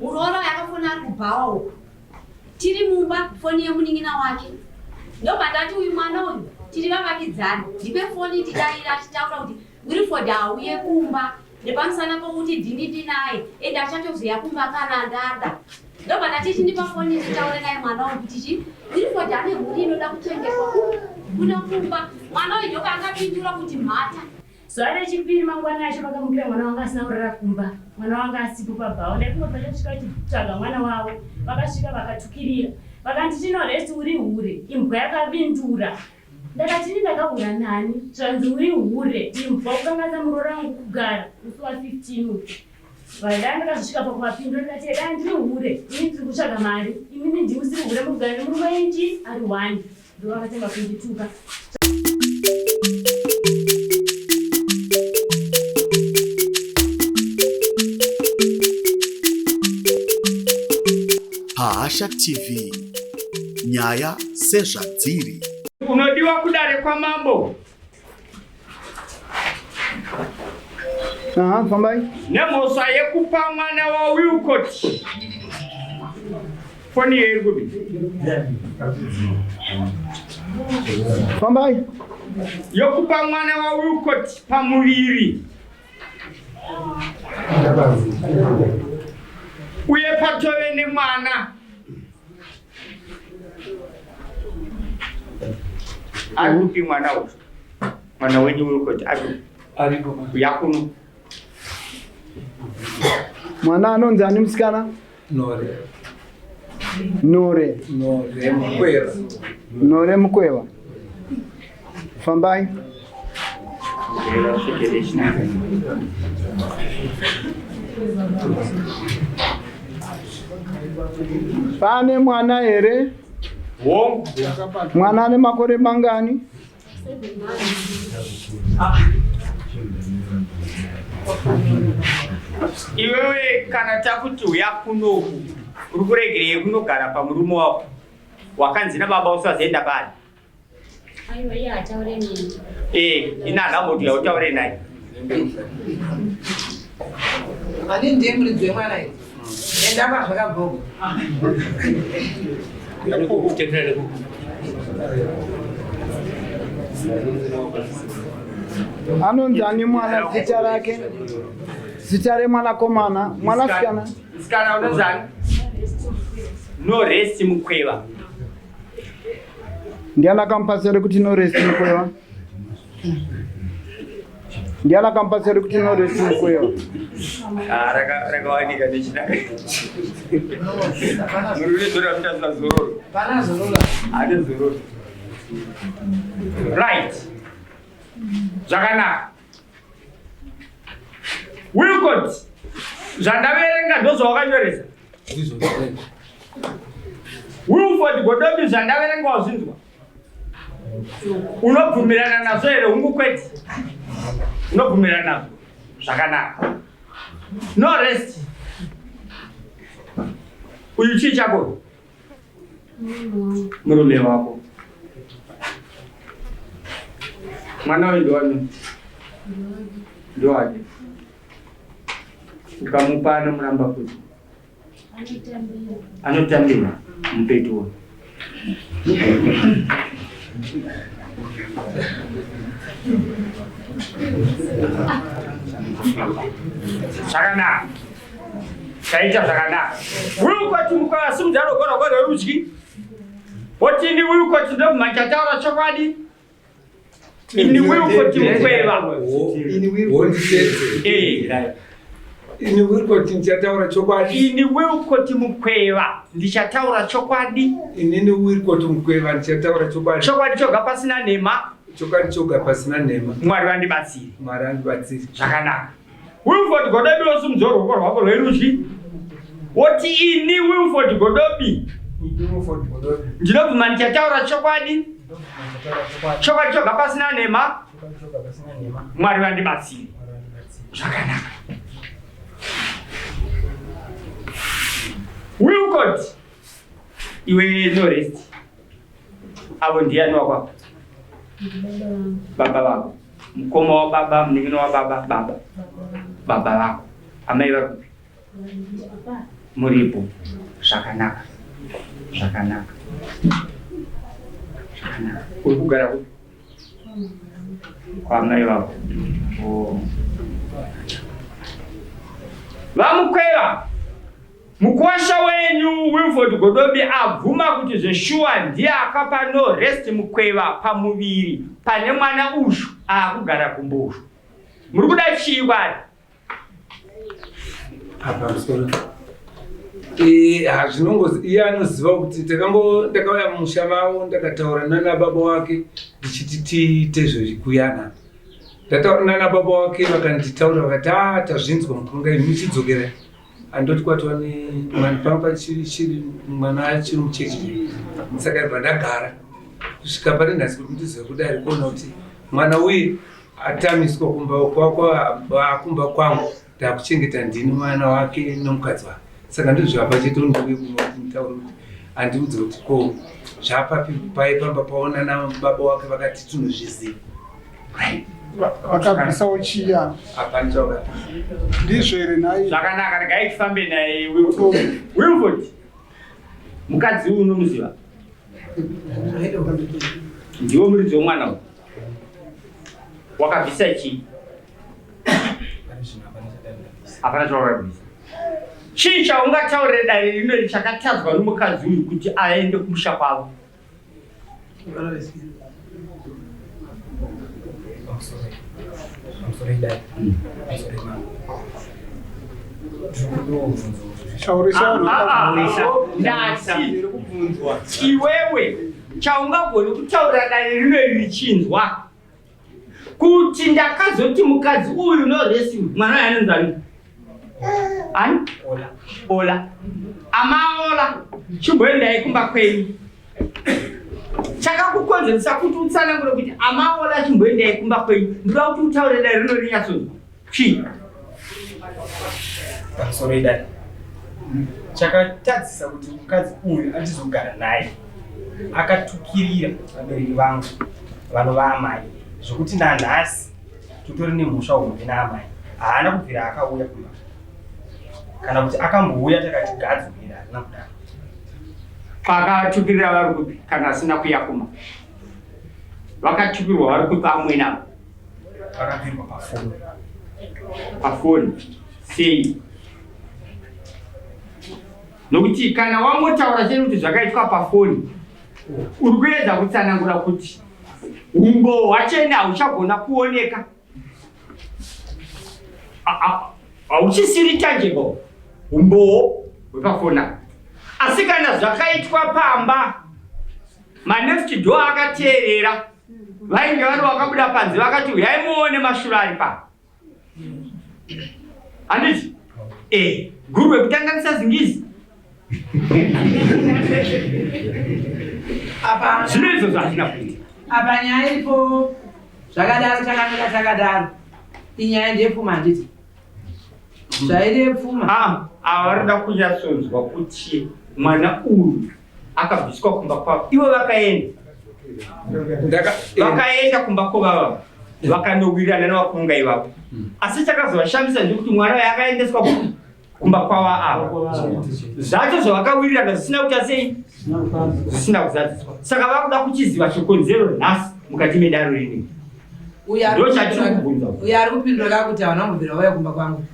Muroora uyu akafona ari kubhawa uku. Tiri mumba foni yemunin'ina wake. Ndobva ndati uyu mwana uyu tiri vavakidzani ndipe foni tidaira achitaura kuti Wilford auye kumba nepamusana pokuti ndini ndinaye ende achatozoya kumba kana ndada. Ndobva ndati chindipa foni nditaure naye mwana uyu kuti chi Wilford ane mhuri inoda kuchengetwa kuno kumba. Mwana uyu ndopaakapindura kuti mhata. Zuva rechipiri mangwana acho vakamukira mwana wanga asina kurara kumba, mwana wanga asipo pabhawa. Ndaifungoti vachasvika vachitsvaga mwana wavo, vakasvika vakatukirira vakanditi Tinorest uri hure, imbwa yakavindura. Ndakati ini ndakahura nani? Zvanzi uri hure, imbwa kukanganisa muroora wangu kugara musi wa 15 uyu. Vadai ndakazosvika pakuvapindura ndikati dai ndiri hure, ini ndiri kutsvaga mari, imimi ndimusiri hure muri kugara nemurume inji ari one. Ndovakatanga kundituka. Pahasha TV nyaya sezvadziri. Unodiwa kudare kwamambo. Aha, fambai. Nemhosva yekupa mwana waWilcott foni iyo iri kupi? Fambai. Yokupa mwana waWilcott pamuviri uye patove nemwana ari kupi mwana uyu mwana wenyu uri kuti ari Aripo. uya kuno Mwana anonzi ani musikana? Nore. Nore. Nore Mukweva. Nore Mukweva. Fambai. Pane mwana here? Hongu. Mwana ane makore mangani? Iwewe kana takuti uya kunoku uri kuregerei kunogara pamurume wako wakanzi nababa usazoenda pari Aiwa iye ataure neni. Eh, ina handamboti uya utaure naye. Ani ndiye muridzi wemwana iyi. Enda kwazvakabva uko. Anonzi ani mwana zita rake? Zita remwanakomana, mwanasikana. Musikana unonzi ani? No rest Mukweva. Ndiani akamupa zita rekuti no rest Mukweva? Ndiani akamupa zita rekuti no rest Mukweva? Ah, rakawanika nechinaka. Murume zora mutasa zororo. Pana zororo. Ane zororo. Right. Zvakanaka. Wilcott, zvandaverenga ndozvawakanyoresa. Wilford Godobi, zvandaverenga wazvinzwa. Unobvumirana nazvo here? Hungu kwete. Unobvumirana nazvo. Zvakanaka. No rest. Uyu chii chako? Murume wako. Mwana uyu ndowani? Ndowake. Ukamupa anomuramba kuti anotambira mupetuwo. Zvakanaka. Taita zvakanaka. Wilcott mukasimudza ruoko rwako rwerudyi. Wotini Wilcott ndobva chataura chokwadi. Ini Wilcott mukweva. Eh. Ini Wilcott ndichataura chokwadi. Ini Wilcott mukweva ndichataura chokwadi. Inini Wilcott mukweva ndichataura chokwadi. Chokwadi choga pasina nhema. Chokwadi choga pasina nhema. Mwari vandibatsire. Mwari andibatsire. Zvakanaka. Wilford Godobi wosimudza ruoko rwako rwerudyi woti ini Wilford Godobi ndinobvuma ndichataura chokwadi chokwadi choga pasina nhema Mwari vandibatsire zvakanaka. Wilcott iwe no rest avo ndiyani wako baba vako mukoma wababa munin'ina wababa baba baba vako amai vari kupi Muripo. Zvakanaka. Zvakanaka. Zvakanaka. Uri kugara kupi? Kwamai vako. Oh. VaMukweva, mukwasha wenyu Wilford Godobi abvuma kuti zveshuwa ndiye akapa no rest Mukweva pamuviri pane mwana ushu akugara kumbushu. Muri kuda chii kwari? Pamusoro. Eh, hazvinongozi iye anoziva kuti takango ndakauya mumusha mavo ndakataura nana baba wake ndichiti tiite zvekuyana. Ndataura nana baba wake vakanditaura vakati ah tazvinzwa mukunga imi chidzokera. Andoti kwatova nemwana panga pachiri chiri mwana achiri mucheche. Saka ibva ndagara kusvika pane nhasi kuti ndizive kudai kuona kuti mwana uye atamiswa kumba kwako akumba kwangu ndakuchengeta ndini mwana wake nomukadzi wake saka ndizvapa chete undiuye kunotaura kuti andiudze kuti ko zvapapi pai pamba paona nababa wake vakati tinozviziva vakabvisawo chiya hapana chavakati ndizvo here nhai zvakanaka regai tifambe naye Wilford Wilford mukadzi uyu unomuziva ndiwo muridzi wemwana uyu wakabvisa chii hapana chawakabvisa chii chaungataurire dare rino iri chakatadzwa nomukadzi uyu kuti aende kumusha kwavo Ndati iwewe chaungagoni kutaurira dare rino iri richinzwa kuti ndakazoti mukadzi uyu no resi mwana uyu anonzi ani ani ola amaola chimboendai kumba kwenyu chakakukonzeresa kuti utsanangure kuti amaola chimboendai kumba kwenyu ndoda kuti utaure dare rino rinyatsonzwa Chii? Pamusoro idai. Chakatadzisa kuti mukadzi uyu andizogara naye akatukirira vabereki vangu vanova amai zvekuti nanhasi totori nemhosva hombe naamai. Haana kubvira akauya kumba kana kuti akambouya takati gadzokera hazvina kudaro. Pakatukirira vari kupi kana asina kuya kumba? Vakatukirwa vari kupi amwene ava? Vakabvirwa pafoni. Pafoni sei? Nokuti kana wangotaura chete kuti zvakaitwa pafoni, uri kuedza kutsanangura kuti umbowo hwachena hauchagona kuoneka, hauchisiri tangible umbowo hwepafoni apa. Asi kana zvakaitwa pamba, manext door akateerera vainge vari vakabuda panze vakati huyai muone mashura ari pano handiti e guru wekutanganisa zingizi zvino izvozvo hazvina kuita apa nyaya iripo zvakadaro takamira takadaro inyaya ndeyepfuma handiti zvairi yepfuma ah, ava varikuda kunyatsonzwa kuti mwana uyu akabviswa kumba kwavo ivo vakaenda vakaenda kumba kwovava vakanowirirana nevakunga ivavo hmm. asi chakazovashamisa ndekuti mwana waye akaendeswa kumba kwava ava zvacho zvavakawirirana zvisina kuita sei zvisina kuzadziswa saka vakuda kuchiziva chikonzero nhasi mukati medaro rinei ndochatiri kubvunza uyo ari kupindura kakuti havana kumbobvira vauya kumba kwangu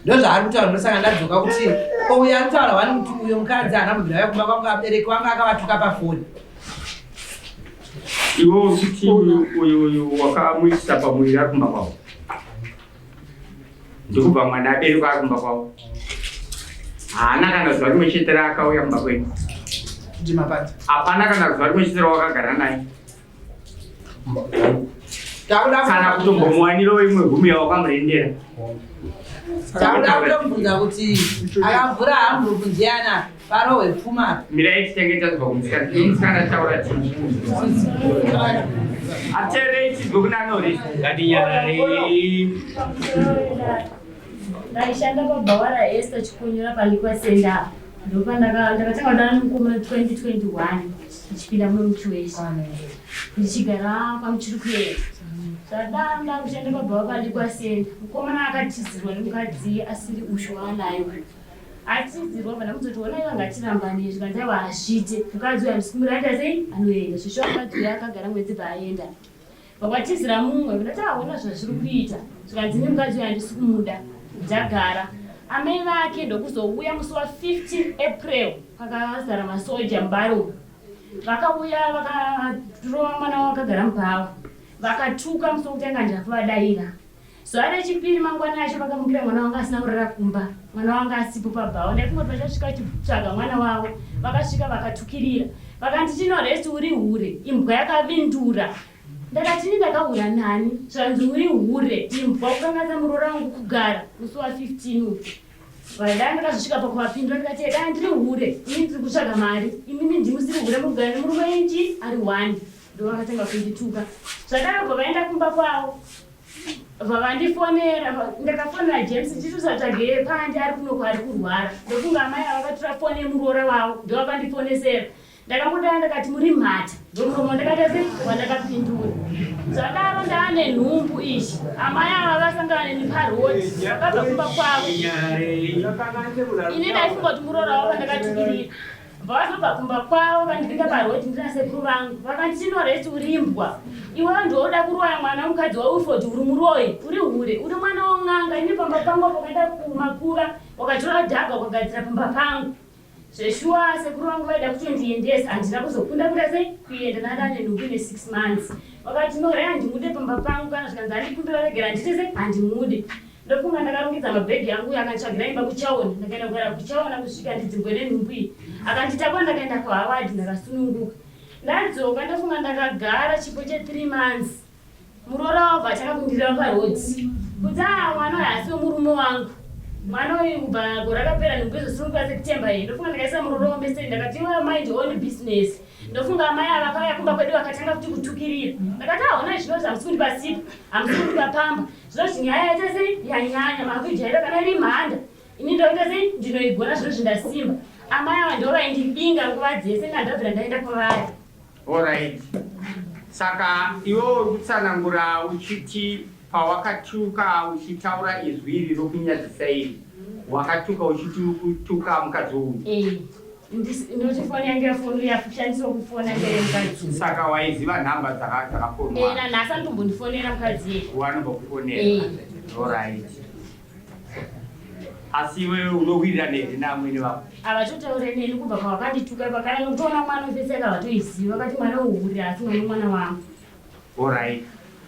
ndozvaari kutaura ndosaka ndadzoka kuti ko uyo ari kutaura wani kuti uyo mukadzi haana kubvira vaya kumba kwangu abereki wangu akavatuka pafoni iwe ukuti uyu uyu wakamuisa pamuviri ari kumba kwavo ndokubva mwana aberekwa ari kumba kwavo haana kana zuva rimwe chete raakauya kumba kwenyu hapana kana zuva rimwe chete rawakagara naye kana kutombomuwanirawo imwe gumi yawakamurendera takuda kutomubvunza kuti akavhura hamvurupu ndiyana parohwe pfuma mirai titenge tazwa kumusikana musikana taura ti aterei tizwe kuna anori ngatinyararei ndaishanda pabhawa raester chikunyura palikwa senda ndopandakatanga kudana mukoma 2021 ndichipinda muno muchiweshe ndichigara kwamuchiri kuenda zvadaro ndakushanda pabhawa palikwa senda mukomana akatizirwa nemukadzi asiri usho waanayo. Atizirwa bva ndamuzoti ona iva ngatirambane zvikanzi aiwa hazviite mukadzi uyu handisi kumira aita sei anoenda zvishuwa mukadzi uyu akagara mwedzi bva aenda vakwatizira mumwe ndati aona zvazviri kuita zvikanzi ini mukadzi uyu handisi kumuda ndagara amai vake ndokuzouya musi wa 15 April pakazara masoja mubari umu vakauya vakarova mwana wavo akagara mubhawa vakatuka musi wekutanga ndakuvadaira Zuva rechipiri mangwana acho vakamukira mwana wanga asina kurara kumba mwana wanga asipo pabhawa ndaifungoti vachasvika vachitsvaga mwana wavo vakasvika vakatukirira vakanditi no rest uri hure imbwa yakavindura ndakati ini ndakahura nani zvanzi uri hure imbwa kukanganisa muroora wangu kugara musi wa 15 uyu Vadai ndakazosvika pakuvapindura ndikati dai ndiri hure ini ndiri kutsvaga mari imimi ndimusiri hure mugara nemurume inji ari one ndovakatanga kundituka zvadaro bva vaenda kumba kwavo Vavandifonera ndakafonera James ndichitosatsvage pandi ari kuno kwaari kurwara ndofunga amai ava vakatora foni yemuroora wavo ndovakandifonesera ndakangodaya ndakati muri mhata ndomuromo ndakaita sei wandakapindura zvadaro ndaane nhumbu izhi amai ava vasangana neni parodi vakabva kumba kwavo ini ndaifunga kuti muroora wavo vandakatukirira Vazobva kumba kwavo vandipinda paroad ndina sekuru vangu vakanditi Norest uri imbwa iwewe ndouda kuroya mwana mukadzi waWilford uri muroyi uri hure uri mwana won'anga ini pamba pangu apo ukaenda kumakura wakatora dhaga ukagadzira pamba pangu zveshuwa sekuru vangu vaida kutondiendesa handina kuzokunda kuita sei kuenda ndandane nhumbu ine 6 months vakati Norest handimude pamba pangu kana zvikanzi andikumbira regera handite sei handimude Ndofunga ndakarongedza mabhegi angu uye akanditsvagira imba kuChaona. Ndakaenda kugara kuChaona kusvika ndidzingwe nenhumbu iyi. Akanditakura ndakaenda kuHoward ndakasununguka. Ndadzoka ndofunga ndakagara chipo che3 months. Muroora wabva atanga kundireva paroad. Kuti ah mwana uyu haasi wemurume wangu. Mwana uyu kubva gore rakapera nhumbu izosununguka September iyi. Ndofunga ndakaisa muroora wameseni ndakati iwe mind your own business. Ndofunga amai ava vakauya kumba kwedu vakatanga futi kutukirira. Ndakati ahona zvinonzi hamusi kundipa sipo, hamusi kundipa pamba. Zvinonzi nyaya yaita sei yanyanya makuijaira kana iri mhanda. Ini ndoita sei ndinoigona zvinonzi ndasimba. Amai ava ndivo vaindibinga nguva dzese ndandabvira ndaenda kwavari. Alright. Saka iwe uri kutsanangura uchiti pawakatuka uchitaura izwi iri rokunyadzisa iri wakatuka uchiti uri kutuka mukadzi uyu. Eh. Ndinoti foni yangu yafoni yashandiswa kufona ndeyemukadzi. Saka waiziva nhamba dzakafonwa? Eh, nanhasi anotombondifonera mukadzi iye. Wanombokufonera? Eh. Alright. Asi iwewe unowirirana here naamwene vako? Havatotaure neni kubva pavakandituka vakana nokutoona mwana ofesi yake havatoizivi vakati mwana uhure asi mwana mwana wangu. Alright.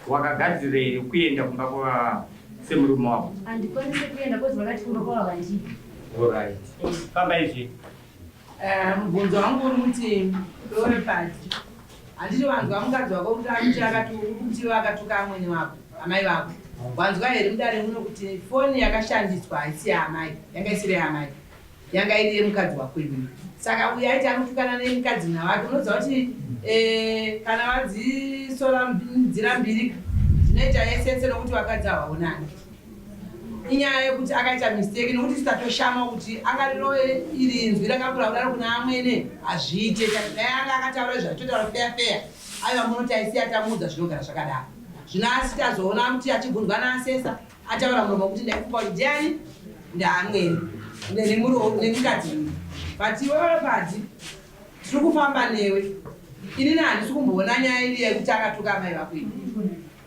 Wakagadzirira here kuenda kumba kwa semurume wako? Handikwanise kuenda kozi vakati kumba kwavo havandidi. Alright. Famba izvi. Eh, mubvunzo wangu uri kuti uri pati handiti wanzwa mukadzi wako kuti akuti akati akatuka amwene wako amai vako wanzwa here mudare muno kuti foni yakashandiswa haisi yaamai yanga isiri yaamai yanga iri yemukadzi wako iwe saka uyo aiti anotukana nemukadzi na wake unoziva kuti eh, kana vadzisora nzira mbiri dzinoita yesese nokuti vakadzi havaonani inyaya yekuti akaita mistake nokuti sitatoshama kuti angarirove iri inzwi rakakura kudaro kuna amwene hazviite dai anga akataura izvo achitotaura feya feya aiwa munoti aisiya tamuudza zvinogara zvakadaro zvino asi tazoona kuti achibvunzwa naasesa Ataura muromo kuti ndaikupa kuti ndiani ndaamwene nemukadzi uyu but iwewe Padzi tiri kufamba newe inini handisi kumboona nyaya iri yekuti akatuka amai vako ini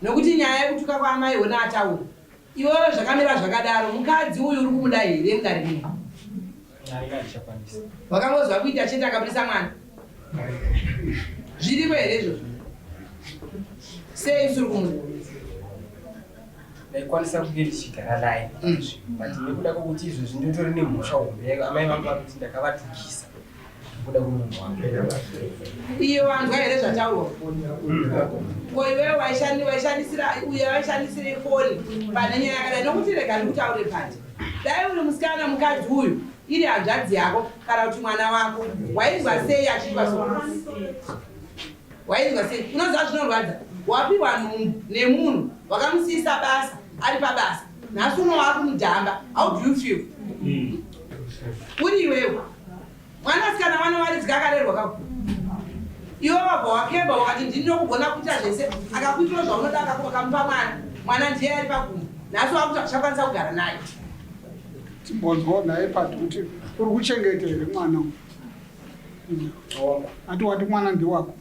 nokuti nyaya yekutuka kwaamai hona ataura iwewe zvakamira zvakadaro mukadzi uyu uri kumuda here mudare muno wakangozwa kuita chete akabudisa mwana zviriko here izvozvo sei usiri kumuda Ndaikwanisa kunge ndichigara naye but nekuda kwekuti izvozvi ndotori nemhosva hombe amai vangu vari kuti ndakavatukisa nekuda kwemunhu wangu. Iye wanzwa here zvataurwa ko iwewe waishandisira uye waishandisire foni pane nyaya yakadai nokuti rega ndikutaure pati dai uri musikana mukadzi uyu iri hanzvadzi yako kana kuti mwana wako wainzwa sei achiitwa so Wainzwa sei? Unoziva zvinorwadza? Wapiwa nhumbu nemunhu wakamusiisa basa ari pabasa. Nhasi uno wakumudhamba. How do you feel? Uri iwewe. Mwanasikana mwana waridzi kakarerwa kako. Iwe wabva wakemba wakati ndini ndokugona kuita zvese akakuitira zvaunoda akamupa mwana. Mwana ndiye ari pagumbo. Nhasi wakuti hauchakwanisa kugara naye. Timbonzwawo naye pati kuti uri kuchengeta here mwana uyu. Ati wati mwana ndiwako.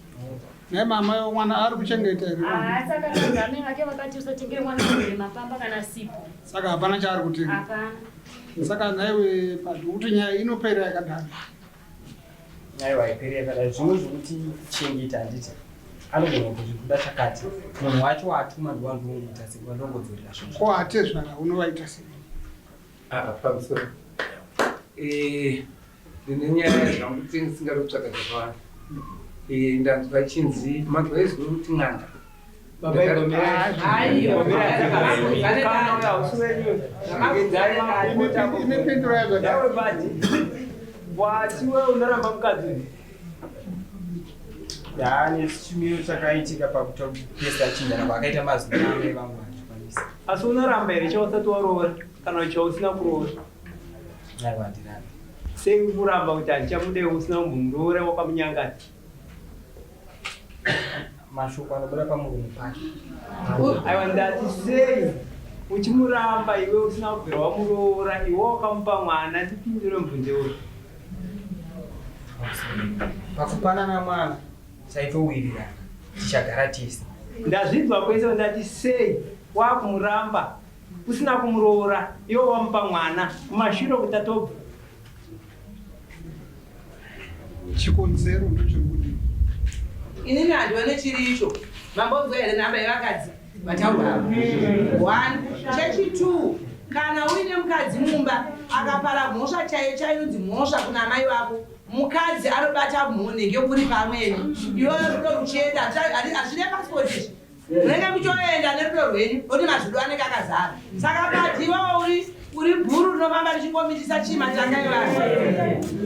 Naye mama yo mwana ari kuchengeta here mwana? Ah, saka kanzi amai vake vakati usatengere mwana mhuri mapamba kana sipo. Saka hapana chaari kutenga. Hapana. Saka nhaiwe pati kuti nyaya inopera yakadaro. Aiwa haiperi yakadai zvimwe zvekuti chengeta handiti anogona kuzvikuda chakati munhu wacho waatuma ndiwandongoita sei wandongodzorera zvinhu Ko atezvara unovaita sei? Ah, pamusoro. Eh, ndine nyaya zvangu kuti ndisingade kutsvaga zvakawanda. Eh, ndanzwa chinzi manzwa izwi kuti n'anga. Watiwe unoramba mukadzi uyu. Yaani chimiro chakaitika pakutopesa chinjana kwakaita mazwi amai vangu handikwanisi. Asi unoramba here chausati waroora kana chausina kuroora? Aiwa handirambi. Sei kuramba kuti handichamude usina kumbomuroora wakamunyangadza? Mashoko anobuda pamuromo pake. Aiwa ndati sei uchimuramba iwe usina kubvira wamuroora iwe wakamupa mwana ndipindure mubvunzo uyu. Pakupanana mwana taitowirirana tichagara tese. Ndazvinzwa kwese ndati sei wakumuramba usina kumuroora iwe wamupa mwana kumashure kutatobva. Chikonzero ndochekuti Inini handione chiri icho. Mambonzwa here nhamba yevakadzi vataurwa ava? One. Chechitwo, kana uine mukadzi mumba akapara mhosva chaiyo chaiyo inonzi mhosva kuna amai vako, mukadzi anobata mhoni ngekuripa amwene. Iwewe rudo ruchienda, hazvine passport izvi. Munenge muchoenda nerudo rwenyu oti mazvido anenge akazara. Saka but iwewe uri uri bhuru rinofamba richingomitisa chii matanga evanhu.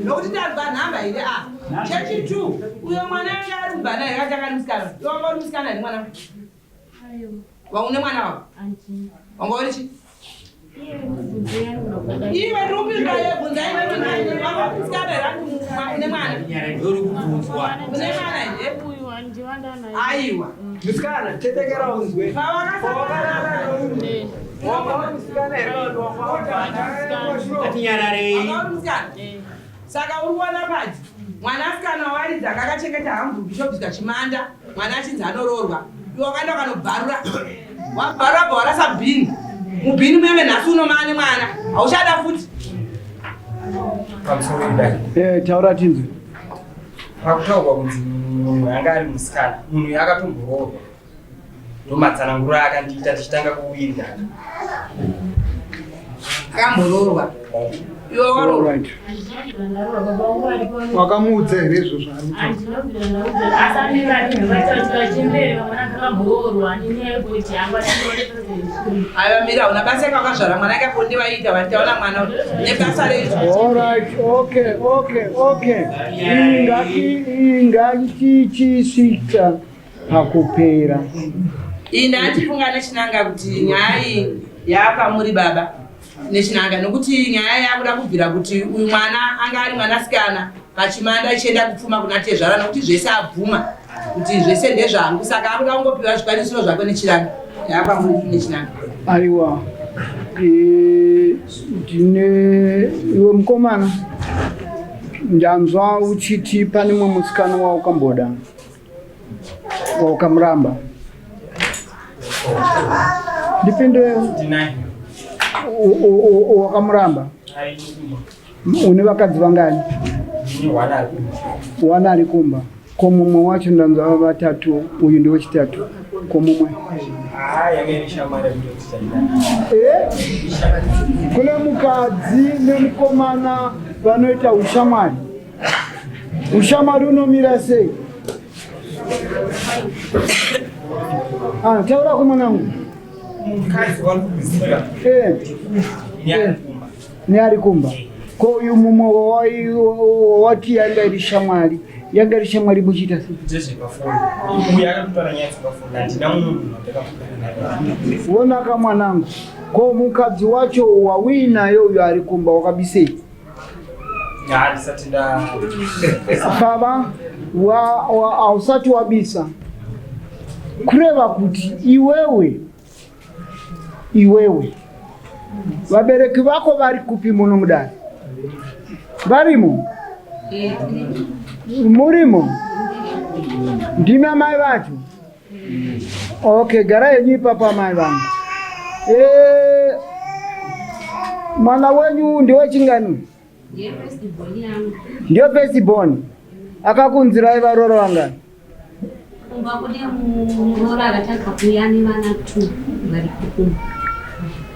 Nokuti ndanzwa nhamba here ah. Chechi 2 uyo mwana anga ari mubvana here akatanga ari musikana. Iwe wanga uri musikana here mwana? Wa une mwana wako? Wanga uri chi? Iwe ndiri kupindura iwe bvunza iwe wanga uri musikana here une mwana? Une mwana here? Aiwa. Musikana, tetekera unzwe. Pawakasangana Wanga uri musikana here kana kuti wanga uri Ngatinyararei. Wanga uri musikana? Saka uri kuona pati mwanasikana waridza akachengeta hangu bishop Chimanda mwana achinzi anoroorwa iwe wakaenda ukanobharura wabharura bva warasa bhini mubhini meme nhasi unomane mwana hauchada futi Pamusoro idai. Eh, taura tinzwe. Pakutaurwa kunzi munhu anga ari musikana, munhu uyu akatomboroorwa. Ndomatsananguro akandiita tichitanga kuwirirana. Akamboroorwa. Iwe waroorwa. Wakamuudza here izvo zvaari Aiwa mira una basa yakakazvara mwana akakonde vaiita vanitaona mwana nebasa reizvo. Alright, okay, okay, okay. Ingati ingatichisvika pakupera. Iyi ndandifunga nechinanga kuti nyaya iyi yaapamuri baba nechinanga nokuti nyaya yakuda kubvira kuti uyu mwana anga ari mwanasikana pachimanda ichienda kupfuma kuna tezvara nokuti zvese abvuma kuti zvese ndezvangu saka akuda kungopiwa zvikwanisiro zvake nechinanga yaapamuri nechinanga. Aiwa. Ndine iwe mukomana ndanzwa uchiti pane mumwe musikana waukamboda waukamuramba. Ndipinde wakamuramba. Une vakadzi vangani? Wana ari kumba. Ko mumwe wacho ndanzwa vatatu, uyu ndi wechitatu. Ko mumwe? Eh? Kune mukadzi nemukomana vanoita ushamwari. Ushamwari unomira sei? Ah, taura kumwanangu. Mukadzi wari kuziva. Eh. Eh. Neari kumba. Ko uyu mumwe wawati yanga iri shamwari, yanga iri shamwari muchiita sei? Ndezvepafoni. Uyu akatotaura nyaya dzepafoni handina mumwe munhu wandakambogara naye. Wonaka mwanangu. Ko mukadzi wacho wauinaye uyu ari kumba wakabisei? Handisati nda Baba hausati wabisa. Kureva kuti iwewe Vabereki vako vari kupi muno mudare? Varimo? Murimo? Ndimi amai vacho? Okay, gara henyu ipapo amai vangu. Eh, mwana wenyu ndewechingani? Ndiyo first born. Akakunzirai varoora vangani? Kumba kune muroora akatanga kuuya nevana two vari kumba.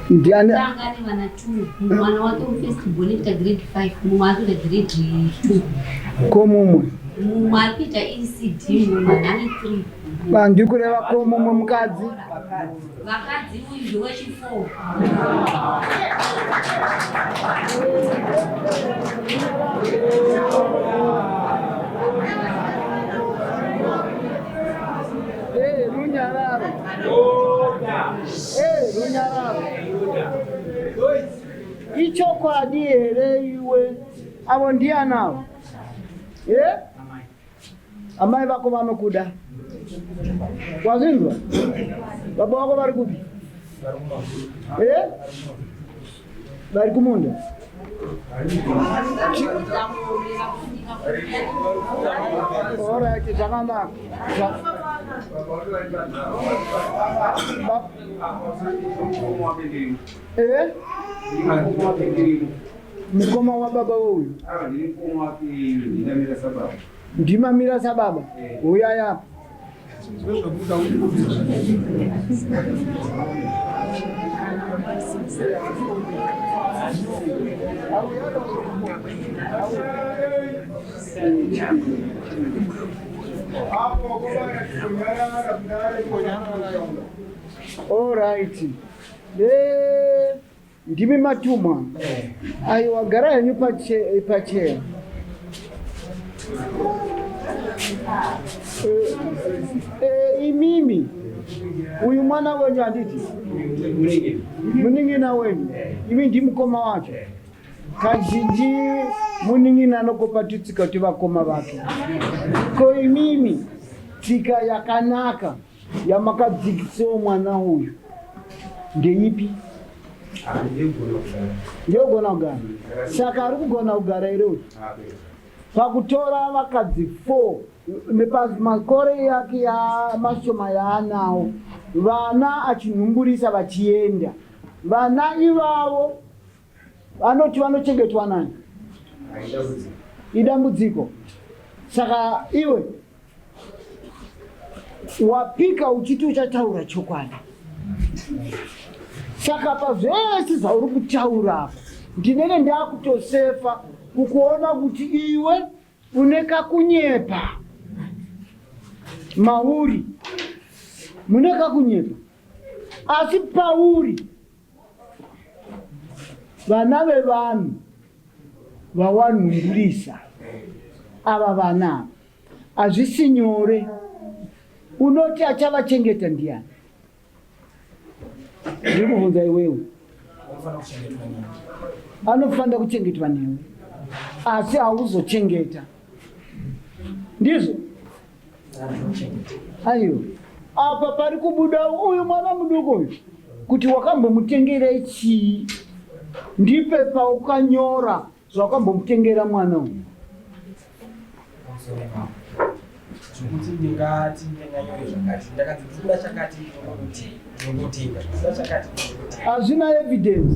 Ndiani? Tanga nevana two. Mwana wake first born kuita grade 5, mumwe ari kuita grade 2. Ko mumwe? Mumwe ari kuita ECD, mumwe ane 3. Ah, Ndiri kureva ko mumwe mukadzi? Vakadzi uyu ndewechi4. Eh, runyararo. Eh, runyararo. Ichokwadi here iwe? Avo ndiani avo? Eh? Amai vako vanokuda. Wazvinzwa? Baba vako vari kupi? Eh? Vari kumunda. Alright, zvakanaka. Eh? Mukoma wababa uyu. Ndimamira sababa. Uyai apa. All right. Eh, ndimi matumwa. Aiwa, gara henyu pacheya. Eh, imimi uyu mwana wenyu handiti munin'ina wenyu, imi ndimukoma wacho. Kazhinji munin'ina anokopa tutsika twevakoma vake. Ko imimi tsika yakanaka yamakadzikisawo mwana uyu ndeipi? Ndeyogona kugara. Saka ari kugona kugara here uyu? Pakutora vakadzi 4 nepamakore yake yamashoma yaanawo, vana achinhumburisa vachienda, vana ivavo vanoti vanochengetwa nani? Idambudziko. Saka iwe wapika uchiti uchataura chokwadi, saka pazvese zvauri kutaura apa ndinenge ndakutosefa kukuona kuti iwe une kakunyepa mauri, mune kakunyepa, asi pauri vana vevanhu vawanhumburisa ava vana hazvisi nyore. Unoti achavachengeta ndiani? Ndiri kubvunza iwewe. Anofanira kuchengetwa newe, asi hauzochengeta, ndizvo? Aiwa, apa pari kubuda uyu mwana muduku uyu kuti wakambomutengera chii? Ndipe paukanyora zvawakambomutengera mwana uyu. Zvekuti ndingati ndinganyore zvakati, ndakanzi ndikuda chakati, ndinongotenga, ndikuda chakati, ndinongotenga. Hazvina evidence,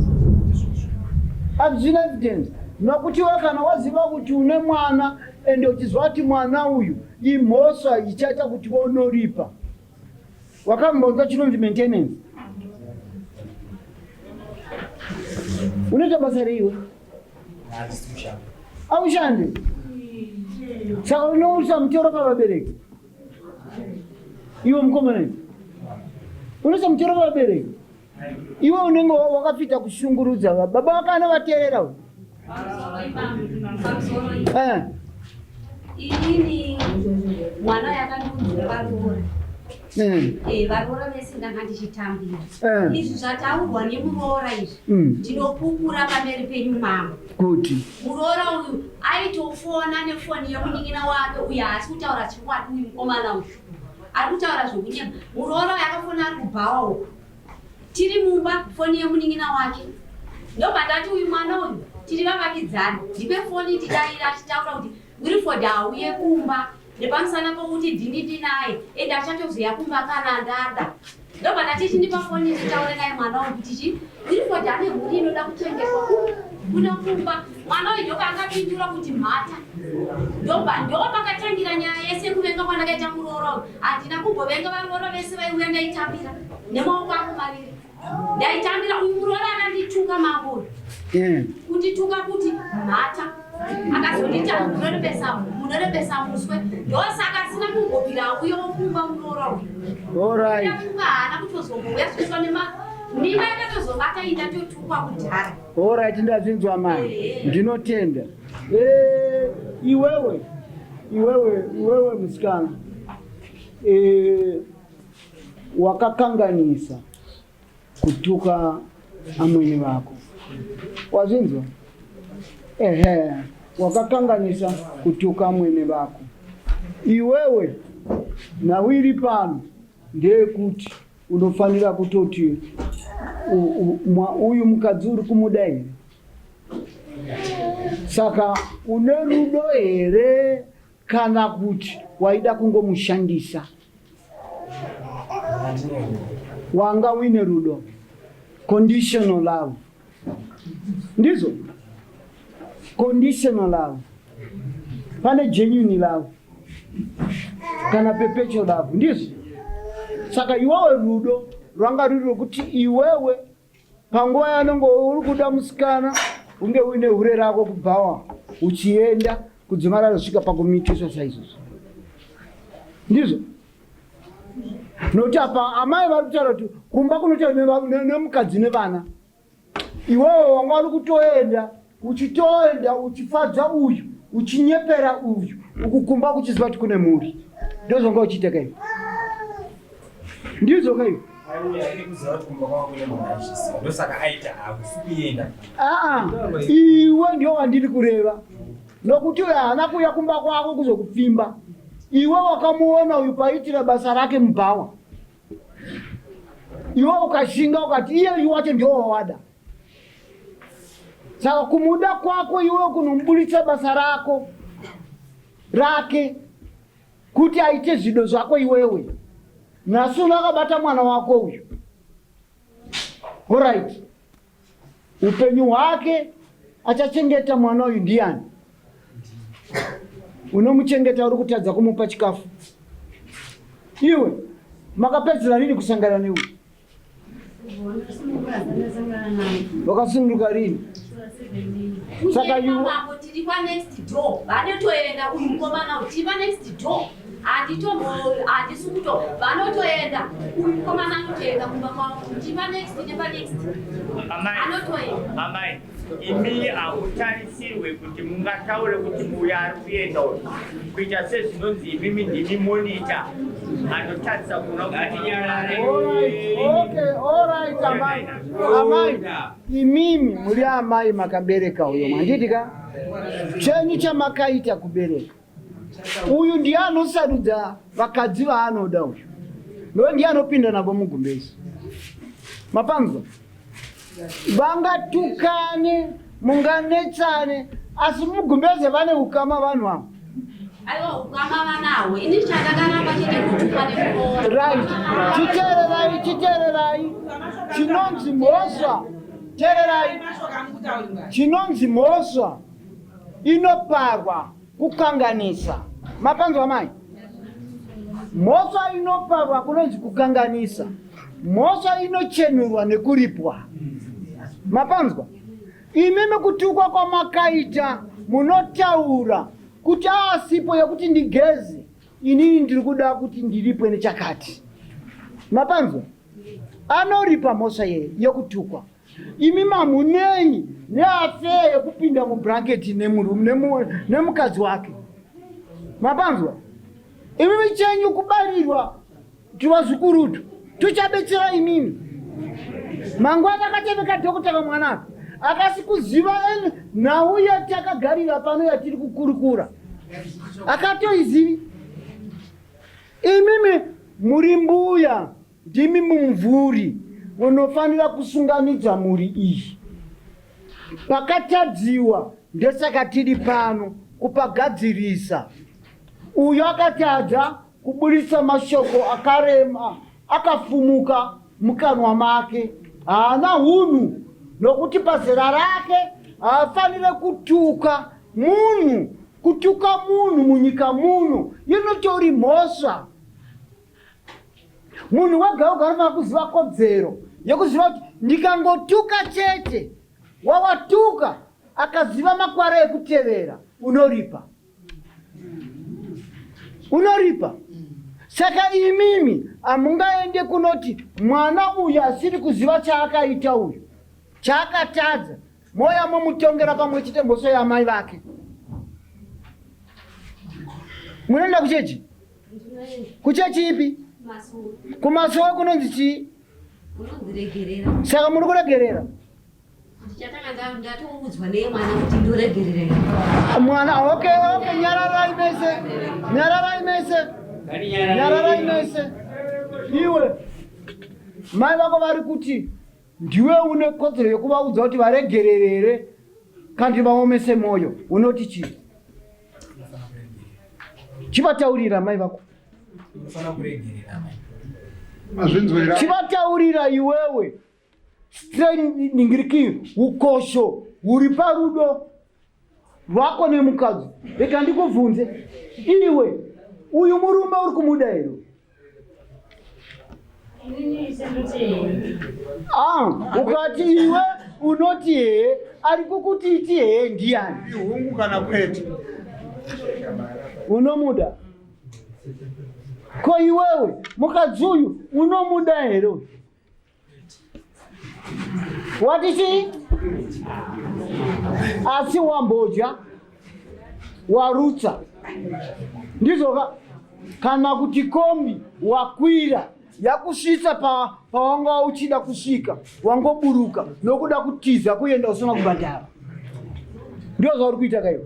hazvina evidence, nokuti iwe kana waziva kuti une mwana ende uchiziva kuti mwana uyu imhosva ichaita kuti wonoripa, wakambonzwa chinonzi maintenance? Unoita basa reiwe? Aushandi. Saka unoisa mutoro pavabereki iwe mukomana, unoisa mutoro pavabereki iwe, unenge wakafita kushungurudza baba vakana vateerera uyu. Eh. Inini mwana yakandiunzira varoora. Eh, varoora vese ndanga ndichitambira. Izvi zvataurwa nemuroora izvi, ndinopupura pamberi penyu mambo kuti muroora uyu aitofona nefoni yemunin'ina wake uyu. Haasi kutaura chokwadi uyu mukomana uyu, ari kutaura zvokunyema. Muroora uyu akafona ari kubhawa uku, tiri mumba, foni yemunin'ina wake. Ndobva ndati uyu mwana uyu tiri vavakidzani, ndipe foni tidaira achitaura kuti Wilford auye kumba nepamusana pokuti ndini ndinaye ende achatozoya kumba kana ndada. Ndobva ndati chindipa foni nditaure naye mwana uyu kuti chi Wilford ane mhuri inoda kuchengetwa kuno kumba. Mwana uyu ndopa akapindura kuti mhata. Ndobva ndopakatangira nyaya yese kuvenga kwandakaita muroora uyu. Handina kumbovenga varoora vese vaiuya ndaitambira nemaoko angu maviri. Ndaitambira uyu muroora akandituka mambo uyu. Kundituka kuti mhata. Akazondita munorebesa munorebesa muswe. Ndosaka asina kumbobvira auya okumba muroora uyu. Alright. Ndafunga haana kutozombouya sviswa nema mimba yakatozobata iyi ndatotukwa kudhara. Alright, ndazvinzwa mai. Ndinotenda. Eh, iwewe iwewe iwewe musikana. Eh, wakakanganisa kutuka amwene vako. Wazvinzwa? Ehe, wakakanganisa kutuka amwene vako. Iwewe nawiri pano ndeyekuti unofanira kutoti uyu mukadzi uri kumuda here? Saka une rudo here kana kuti waida kungomushandisa? Wanga uine rudo, conditional love. Ndizvo, conditional love. Pane genuine love kana perpetual love, ndizvo. Saka iwewe rudo rwanga ruri rwekuti iwewe panguva yanonge uri kuda musikana unge uine hure rako kubhawa uchienda kudzimara rasvika pakumitiswa saizvozvo, ndizvo. Nokuti apa amai vari kutaura kuti kumba kunotaura nemukadzi nevana, iwewe wanga uri kutoenda uchitoenda uchifadza uyu uchinyepera uyu ukukumba kuchiziva kuti kune mhuri, ndozvanga uchiita kaivo, ndizvo kaivo. Aa, iwe ndio wandiri kureva, nokuti uyo haana kuuya kumba kwako kuzokupfimba. Iwe wakamuona uyu paitira basa rake mubhawa, iwe ukashinga ukati iye uyu wacho ndio wawada. Saka kumuda kwako iwe kunomuburitsa basa rako rake kuti aite zvido zvako iwewe. Nhasi uno akabata mwana wako uyu. Alright. Upenyu hwake achachengeta mwana uyu ndiani? Unomuchengeta uri kutadza kumupa chikafu. Iwe makapedzera rini kusangana neuyu? Wakasununguka rini? Saka iwe tiri pa next door vanotoenda uyu mukomana uyu tiri pa next door handitombo handisi kuto vanotoenda uyu mukomana anotoenda kumba kwavo tiri pa next nepa next anotoenda. Amai, imi hamutarisirwe kuti mungataure kuti uyu ari kuenda uyu, kuita sezvinonzi imimi ndimi monitor anotarisa kuona kuti Okay, alright, amai. Amai, imimi muri amai makabereka uyo, manditi ka? Chenyu chamakaita kubereka. Uyu ndiye anosarudza vakadzi vaanoda uyu. Ndo ndiye anopinda navo mugumbezi. Mapanzwa? Vangatukane, munganetsane, asi mugumbeze vane ukama vanhu ava. Aiwa, ukama vanawo. Ini chandakaramba chete kutukwa nekuroora. Right. Chiteererai, chiteererai. Chinonzi mhosva. Teererai. Chinonzi mhosva inoparwa kukanganisa. Mapanzwa mai? Mhosva inoparwa kunonzi kukanganisa. Mhosva inochenurwa nekuripwa. Mapanzwa? Imimi kutukwa kwamakaita munotaura kuti aasipo yekuti ndigeze, inini ndiri kuda kuti ndiripwe nechakati. Mapanzwa? Anoripa mhosva yeye yekutukwa. Imi mamunei neafeya yekupinda mublanketi nemukadzi wake. Mapanzwa? Imimi chenyu kubarirwa tuvazukurutu tuchabetsera imimi. Mangwana akateveka dhokota kamwana aka akasi kuziva nhau yatakagarira pano yatiri kukurukura, akatoizivi. Imimi muri mbuya, ndimi mumvuri unofanira kusunganidza mhuri iyi. Pakatadziwa ndosaka tiri pano kupagadzirisa. Uyo akatadza kuburitsa mashoko akarema akafumuka mukanwa make haana hunhu nokuti pazera rake haafanire kutuka munhu. Kutuka munhu munyika muno inotori mhosva. Munhu wega wega anofanira kuziva kodzero yekuziva kuti ndikangotuka chete, wawatuka akaziva makwara ekutevera unoripa. Unoripa. Saka imimi hamungaende kunoti mwana uyu asiri kuziva chaakaita uyu, chaakatadza, Moya momutongera pamwe chete mhosva yaamai vake. Munoenda kuchechi? Kuchechi ipi? Kumasowe kunonzi chii? Saka muri kuregerera? Mwana, okay, okay, nyararai mese. Nyararai mese. Nyararai mese. Iwe. Mai vako vari kuti Ndiwe une kodzero yekuvaudza kuti varegerere here kandi vaomese mwoyo. Unoti chii? Chivataurira mai vako. Chivataurira iwewe. Ningiriki ukosho huri parudo rwako nemukadzi. Rega ndikubvunze iwe, uyu murume uri kumuda here? Ah, ukati iwe unoti hee ari kukuti iti hee ndiyani? Ihungu kana kwete. Unomuda? Ko iwewe mukadzi uyu unomuda here uyu? Wati chii? Asi wambodya warutsa ndizvoka kana kuti kombi wakwira yakusvitsa pawanga pa uchida kusvika wangoburuka nokuda kutiza kuenda usina kubhadhara ndio zvauri kuita kaiwe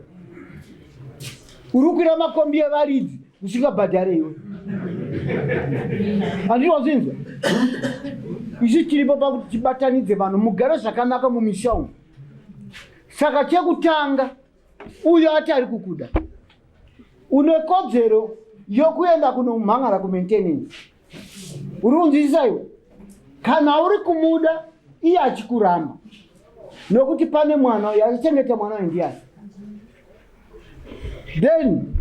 uri kukwira makombi evaridzi usingabhadhare iwe handiti wazvinzwa isu tiripo pakuti tibatanidze vanhu mugare zvakanaka mumisha umu saka chekutanga uyo ati ari kukuda une kodzero yokuenda kunomhangara kumaintenance uri kunzwisisa iwe kana uri kumuda iye achikuramba nokuti pane mwana uyo achichengeta mwana uyo ndiyani then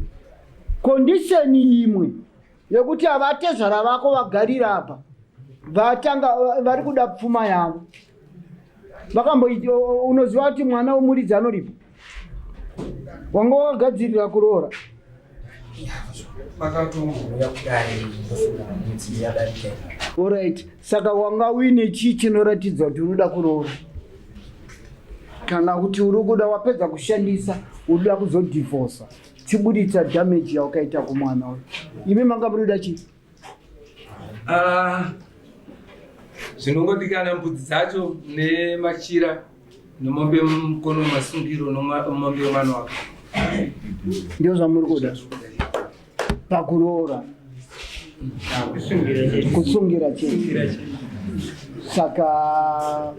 condition imwe yekuti avatezvara vako vagarira apa vatanga vari kuda pfuma yavo vakambo unoziva kuti mwana wemuridzi anoripa wanga wakagadzirira kuroora Makatombouya kudare ndofunga mwedzi yadarika. Alright, saka wanga uine chii chinoratidza kuti unoda kuroora kana kuti uri kuda wapedza kushandisa unoda kuzodhivhosa chiburitsa damage yawakaita kumwana uyu imi manga muri kuda chii Ah, zvinongodikana mbudzi dzacho nemachira Nomombe mukono masungiro nomombe yemanwaka. Ndio zvamuri kuda pakuroora kusungira chete. Saka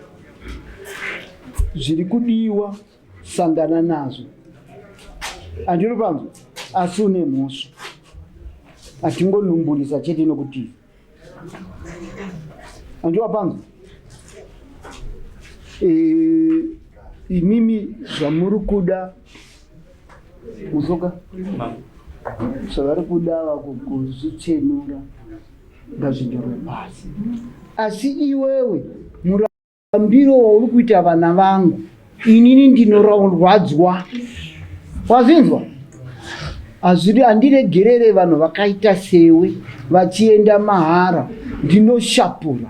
zviri kudiwa sangana nazvo andiri panzwa asi une mhosva atingonhumbulisa chete nokutiza Andiwa pangu. Eh, imimi zvamuri kuda musoka zvavari kuda kuzvichenura ngazvinyorwe pasi asi iwewe Murambiro wauri kuita vana vangu inini ndinorwadzwa. Wazvinzwa? Hazvidi handiregerere vanhu vakaita sewe vachienda mahara ndinoshapura.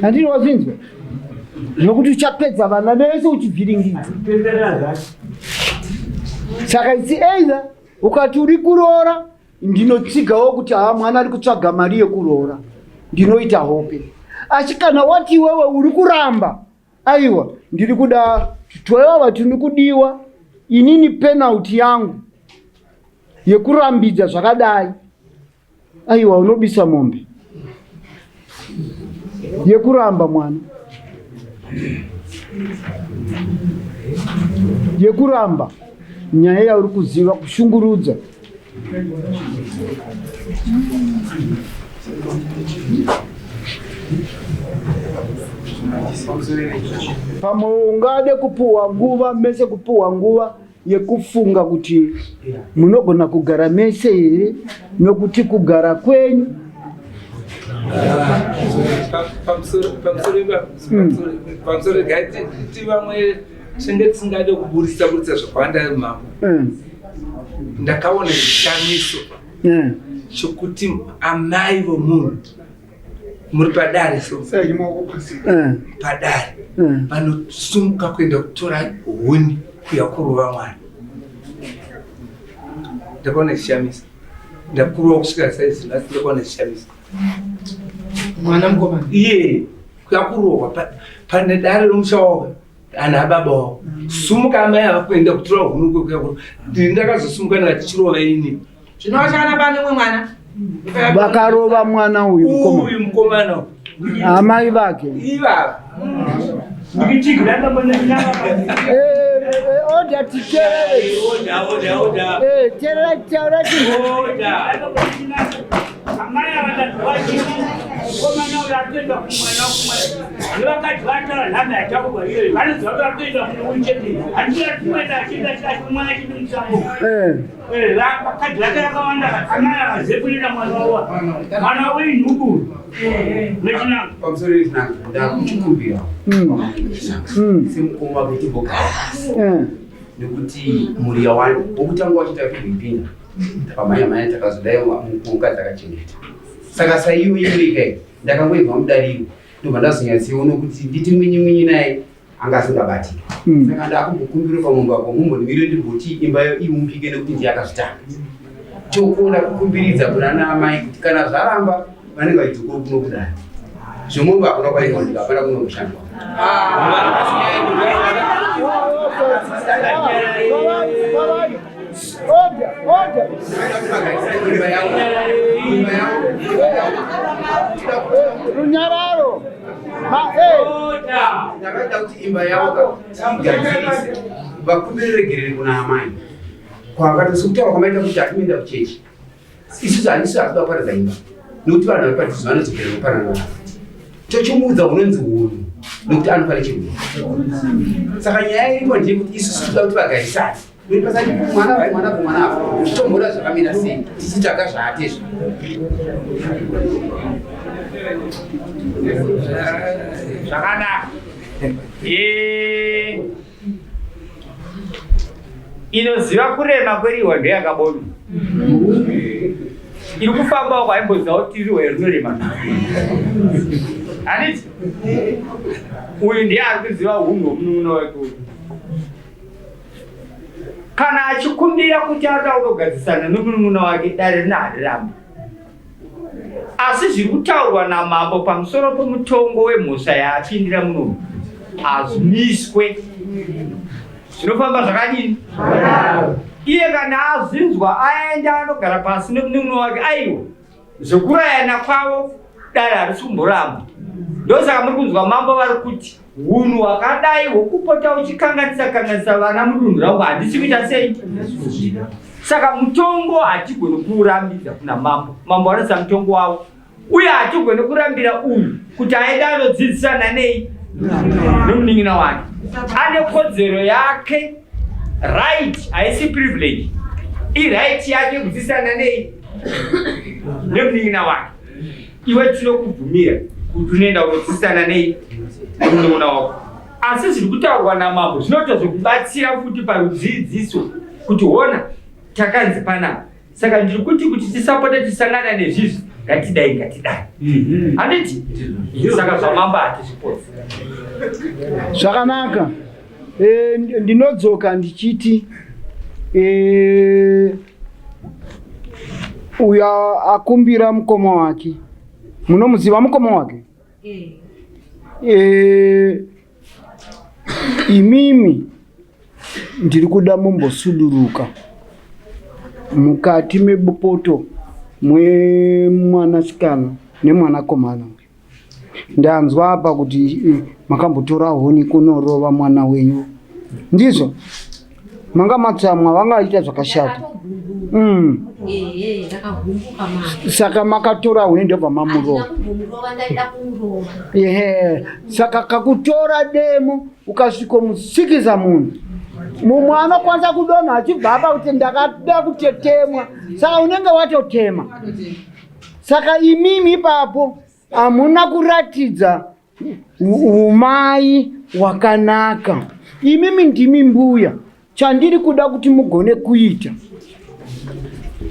Handiri wazvinzwa? Nokuti uchapedza vana vese uchivhiringidza. Saka it's either ukati uri kuroora ndinotsigawo kuti haa mwana ari kutsvaga mari yekuroora ndinoita hope asi kana wati iwewe uri kuramba aiwa ndiri kuda twevava tiri kudiwa inini penalty yangu yekurambidza zvakadai aiwa unobisa mombe yekuramba mwana. Yekuramba nyaya yauri kuziva kushungurudza. Pamwe ungade kupuhwa nguva mese, kupuhwa nguva yekufunga kuti munogona kugara mese here, nokuti kugara kwenyu Pamusoro regai ti vamwe tinge tisingade kuburitsa buritsa zvakawanda, mambo. Ndakaona chishamiso chokuti amai vomunhu muri padare, so padare vanosumuka kuenda kutora huni kuya kurova mwana. Ndakaona chishamiso, ndakurova kusvika saizi nhasi, ndakaona chishamiso. Mwana mukomana iye kuya kurohwa pane dare romusha wavo, ana ababa wavo. Sumuka amai ava kuenda kutora huni kuya kurova. Ndini ndakazosumuka ndikati ini. Zvinoshana pane umwe mwana. Vakarova mwana uyu mukoma. Uyu mukomana. Amai vake. Ivava. Order, titerere. Terera, taura chinhu. Amai ava mukomana uyo ari kuenda kumwana kumwe nevakadzi vataura nhamba yataurwa iyoyo, vanoziva kuti vari kuenda kune uchete, handii kuenda achienda achimwana chidi musango. Vakadzi vake vakawanda, amai avazive kuenda mwana wavo, mwana wavo inhubu nechinanga. Pamusoro pezvinanga, ndakuchikumbira semukoma kuti timbogara pasi, nekuti mhuri yawanda. Wokutanga wachita kuipinda pamhanya mhanya, takazodai mukadzi akachengeta. Saka saiyo iyo ikai ndakangoibva mudariro, ndobva ndazonyatsoona kuti nditi mwinyi mwinyi naye anga asingabatiki. Saka ndakumbokumbira pamumba apo mumbondimire ndimboti imba iumbike, nekuti ndiye akazvitanga. Chokuona kukumbiridza kuna ana amai kuti kana zvaramba vanenge vachidzokoro kuno kudai, zvemombe hakuna kwainowanika, hapana kunokushandwa. Order, order. Runyararo. Ndakaita kuti imba yavo tigadzirise, vakumbire regerere kuna amai kwakati sekutaura kwamaita kuti hatinoenda kuchechi isusu, handisi hatida kuparadza imba, nekuti vanhu vari padhuze vanodzokera kupanana. Tochimuudza hunonzi hunhu, nekuti anopa nechirwere. Saka nyaya iripo ndeyekuti isusu toda kuti vagarisane, nekuti pasati mwana vai mwana kumwana apo titomboda zvakamira sei, tichitsvaga zvaatezvo. Zvakanaka. Inoziva kurema kwerihwa ndeyakabonwa iri kufamba uko, aimboziva kuti rihwa rinorema, handiti? Uyu ndiye ari kuziva hunhu hwomunun'una wake uyu. Kana achikumbira kuti arikuda kutogadzisana nomunun'una wake, dare rina harirambi. Asi zviri kutaurwa namambo pamusoro pomutongo wemhosva yaapindira munomu hazvimiswe, zvinofamba zvakadini? Iye kana azvinzwa aenda anogara pasi nemunun'una wake. Aiwa, zvekurayana kwavo dare harisi kumboramba. Ndosaka muri kunzwa mambo vari kuti hunhu hwakadai hwokupota uchikanganisa kanganisa vana mudunhu rangu handisi kuita sei. Saka mutongo hatigoni kuurambidza kuna mambo. Mambo vanoisa mutongo wavo, uye hatigoni kurambira uyu kuti aende anodzidzisana nei nomunin'ina wake. Ane kodzero yake, right, haisi privilege, iright yake kudzidzisana nei nemunin'ina wake. Iwe tinokubvumira kuti unoenda kunodzidzisana nei nemunin'ina wako, asi zviri kutaurwa namambo zvinotozokubatsira futi parudzidziso kuti hona takanzi panapa. Saka ndiri kuti tisapota tisangana nezvizvi, ngatidai, ngatidai, handiti? Saka zvamambo hatizvipotsi. Zvakanaka. Ndinodzoka ndichiti uyo akumbira mukoma wake, munomuziva mukoma wake? Imimi ndiri kuda mumbosuduruka mukati mebopoto mwemwanasikana nemwanakomana uyu. Ndanzwa apa kuti eh, makambotora huni kunorova mwana wenyu. Ndizvo? Manga matsamwa vangaita zvakashata. Ehe, ndakagumbuka mama. Saka makatora huni ndobva mamurova. Handina kumbomurova, ndaida kumurova. Ehe, saka kakutora demo ukasvikomusikiza munhu mumwe anokwanisa kudonha achibva apa kuti ndakada kutetemwa saka unenge watotema saka imimi ipapo hamuna kuratidza umai wakanaka imimi ndimi mbuya chandiri kuda kuti mugone kuita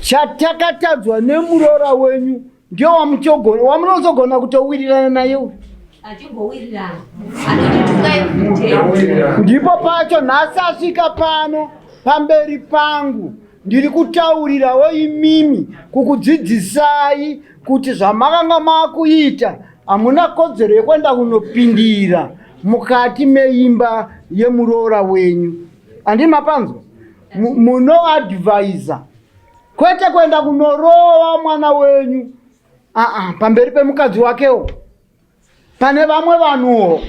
chatakatadzwa nemuroora wenyu ndiyo wamuchogona wamunozogona kutowirirana naye uyu Achimbowirirana. Anondituka everyday. Ndipo pacho nhasi asvika pano pamberi pangu ndiri kutaurirawo imimi kukudzidzisai kuti zvamakanga makuita hamuna kodzero yekuenda kunopindira mukati meimba yemuroora wenyu handii mapanzwa munoadvisa kwete kuenda kunorova mwana wenyu aa pamberi pemukadzi wakewo pane vamwe vanhuwo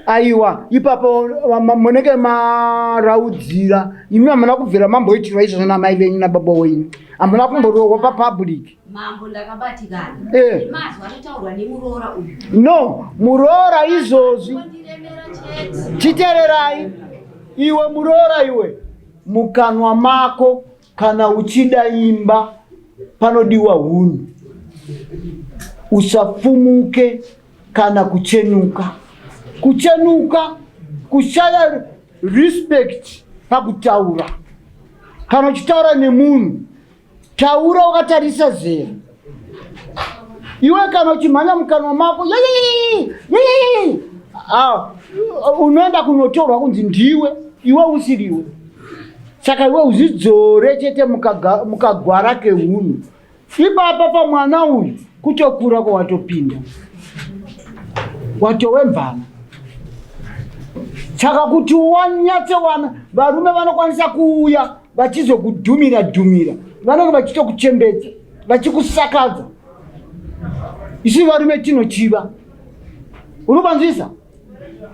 aiwa ipapo munenge maraudzira imi hamuna kubvira mamboitirwa izvozvo namai venyu nababa wenyu hamuna kumborohwa papublic Mambo ndakabatikana. Eh. Mazwi anotaurwa nemuroora uyu. No muroora izvozvi Ndiremera chete. chitererai iwe muroora iwe mukanwa mako Kana uchida imba panodiwa hunhu. Usafumuke kana kuchenuka. Kuchenuka kushaya respect pakutaura. Kana uchitaura nemunhu taura wakatarisa zera. Iwe kana uchimhanya mukanwa mako ah, unoenda kunotorwa kunzi ndiwe iwe usiriwe. Saka iwe uzvidzore chete mukagwara kehunhu. Ipapa pamwana uyu kutokura kwawatopinda. Watowe mvana. Saka kuti wanyatse wana varume vanokwanisa kuuya vachizokudhumira dhumira vanenge vachitokuchembedza vachikusakadza. Isu varume tinochiva. Unopanzwisa?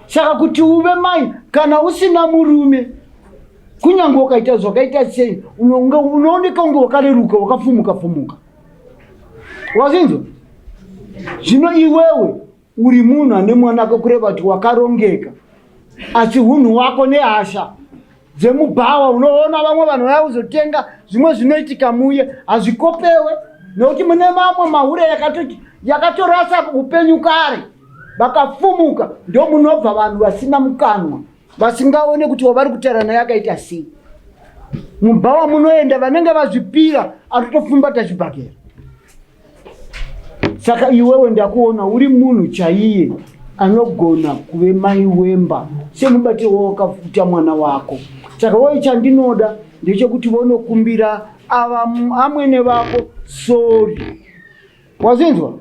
Saka kuti uve mai kana usina murume kunyange ukaita zvakaita sei unooneka unge wakareruka wakafumuka fumuka wazinzwa zvino iwewe uri munhu ane mwana ako kureva kuti wakarongeka asi hunhu wako nehasha dzemubhawa unoona vamwe vanhu vaya kuzotenga zvimwe zvinoitika muye hazvikopewe nekuti mune mamwe mahure yakatorasa upenyu kare vakafumuka ndomunobva vanhu vasina mukanwa vasingaone kuti wavari kutaura naye akaita sei mubhawa munoenda vanenge vazvipira atotopfumbata chibhakera saka iwewe ndakuona uri munhu chaiye anogona kuve mai wemba semubatiro wawakafuta mwana wako saka woye chandinoda ndechekuti vonokumbira ava amwene vako sori Wazinzwa?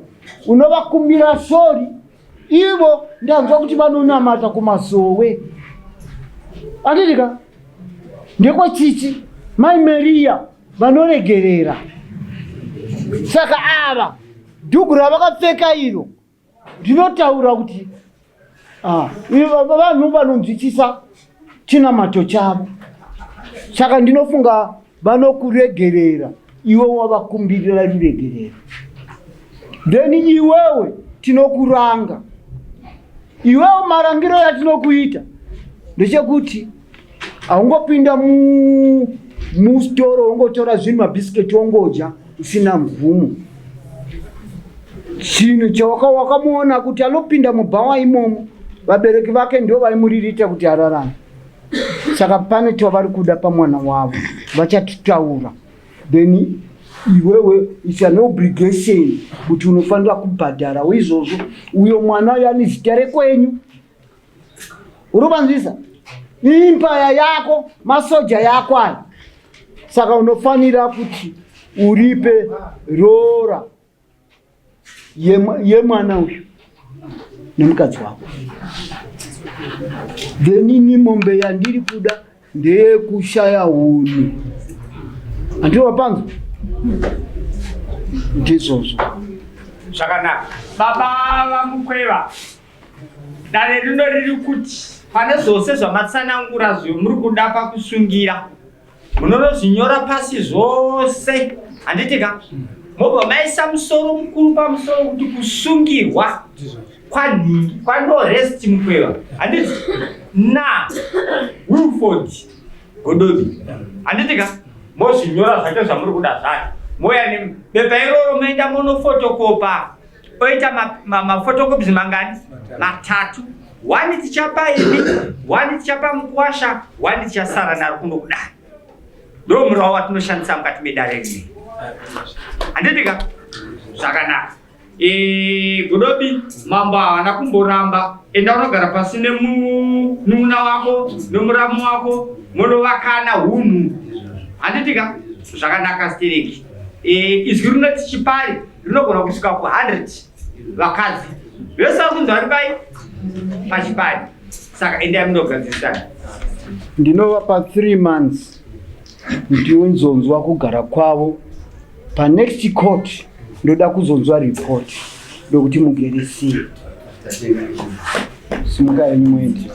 Unovakumbira sorry ivo ndanzwa kuti vanonamata kumasowe. Anditi ka? Ndekwachichi mai Maria vanoregerera. Saka ava dhugu ravakapfeka iro ndinotaura kuti ah, vanhu vanonzwisisa chinamato chavo saka ndinofunga vanokuregerera iwe wavakumbirira ruregerero then iwewe tinokuranga iwewe marangiro yatinokuita ndechekuti haungopinda mustoro wongotora zvinhu mabhisiketi wongodya usina mvumo chinhu chawaka wakamuona kuti anopinda mubhawa imomo vabereki vake ndo vaimuririta kuti ararame saka pane twavari kuda pamwana wavo vachatitaura then iwewe its an obligation kuti unofanira kubhadharawo izvozvo uyo mwana uyo ane zita rekwenyu uri kuvanzwisa impaya yako masoja yako aya saka unofanira kuti uripe roora yemwana uyu nemukadzi wako then ini mombe yandiri kuda ndeyekushaya hunhu handiri wapanzwa ndizvozvo Zvakanaka. Baba vaMukweva, dare rino riri kuti pane zvose zvamatsanangura zvomuri kuda pakusungira munonozvinyora pasi zvose, handiti ka? Mobva maisa musoro mukuru pamusoro kuti kusungirwa kwanhingi kwaNorest Mukweva, handiti, na Wilford Godobi, handiti ka? Mozvinyora zvacho zvamuri kuda zvacho, mouya nebepa iroro moenda monofotokopa, oita mafotocopies mangani? Matatu. One tichapa imi, one tichapa mukuwasha, one tichasara naro kuno kudare. Ndo murawo watinoshandisa mukati medare rino, handiti ka? Zvakanaka. Godobi, mambo havana kumboramba. Enda unogara pasi nemunun'una wako nomuramu wako, monovakana hunhu, handiti ka? Zvakanaka stereki. Izwi rinoti chipari rinogona kusvika ku100 vakadzi vese vari kunzi vari pai pachipari, saka endai munogadzirisana. Ndinovapa 3 months kuti unzonzwa kugara kwavo panext court. Ndoda kuzonzwa report ndokuti mugere sei. Simuka yenyu muende.